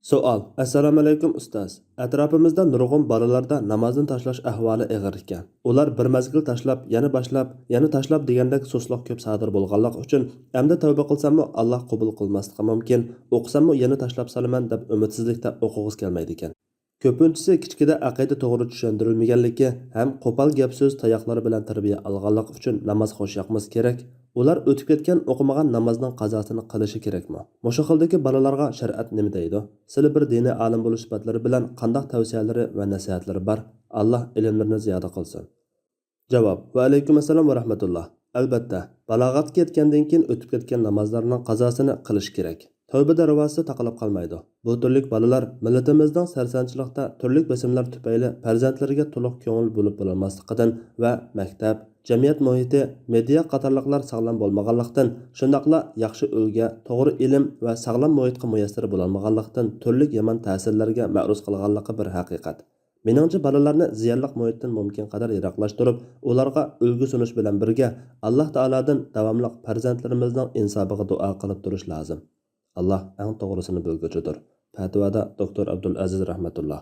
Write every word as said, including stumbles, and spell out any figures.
سوئال: ئەسسالامۇئەلەيكۇم ئۇستاز. ئەتراپىمىزدا نۇرغۇن بالىلاردا نامازنى تاشلاش ئەھۋالى ئېغىر ئىكەن. ئۇلار بىر مەزگىل تاشلاپ، يەنە باشلاپ، يەنە تاشلاپ دېگەندەك سۇسلۇق كۆپ سادىر بولغانلىقى ئۈچۈن، ئەمدى تەۋبە قىلساممۇ ئاللا قوبۇل قىلماسلىقى مۇمكىن، ئوقۇساممۇ يەنە تاشلاپ سالىمەن دەپ ئۈمىدسىزلىكتە ئوقۇغۇسى كەلمەيدىكەن. كۆپىنچىسى كىچىكىدە ئەقىدە توغرا چۈشەندۈرۈلمىگەنلىكى ھەم قوپال گەپ-سۆز، تاياقلار بىلەن تەربىيە ئالغانلىقى ئۈچۈن ناماز خوش ياقمىسا كېرەك. ئۇلار ئۆتۈپ كەتكەن ئوقۇمىغان نامازنىڭ قازاسىنى قىلىشى كېرەكمۇ؟ مۇشۇ خىلدىكى بالىلارغا شەرىئەت نېمە دەيدۇ؟ سىلى بىر دىنىي ئالىم بولۇش سۈپەتلىرى بىلەن قانداق تەۋسىيەلىرى ۋە نەسىھەتلىرى بار؟ ئاللا ئىلىملىرىنى زىيادە قىلسۇن. جاۋاب: ۋەئەلەيكۇم ئەسسالام ۋە رەھمەتۇللا. ئەلبەتتە، بالاغەتكە يەتكەندىن كېيىن ئۆتۈپ كەتكەن نامازلارنىڭ قازاسىنى قىلىش كېرەك. تەۋبە دەرۋازىسى تاقىلاپ قالمايدۇ. بۇ تۈرلۈك بالىلار مىللىتىمىزنىڭ سەرسانچىلىقتا تۈرلۈك بېسىملار تۈپەيلى پەرزەنتلىرىگە تولۇق كۆڭۈل بۆلۈپ بولالماسلىقىدىن ۋە مەكتەپ، جەمئىيەت مۇھىتى، مېدىيا قاتارلىقلار ساغلام بولمىغانلىقتىن، شۇنداقلا ياخشى ئۈلگە، توغرا ئىلىم ۋە ساغلام مۇھىتقا مۇيەسسەر بولالمىغانلىقتىن تۈرلۈك يامان تەسىرلەرگە مەرۇز قىلغانلىقى بىر ھەقىقەت. مېنىڭچە، بالىلارنى زىيانلىق مۇھىتتىن مۇمكىن قەدەر يىراقلاشتۇرۇپ، ئۇلارغا ئۈلگە سۇنۇش بىلەن بىرگە، ئاللا تائالادىن داۋاملىق پەرزەنتلىرىمىزنىڭ ئىنسابىغا دۇئا قىلىپ تۇرۇش لازىم. ئاللا ئەڭ توغرىسىنى بىلگۈچىدۇر. پەتىۋادا دوكتور ئابدۇلئەزىز رەھمەتۇللا.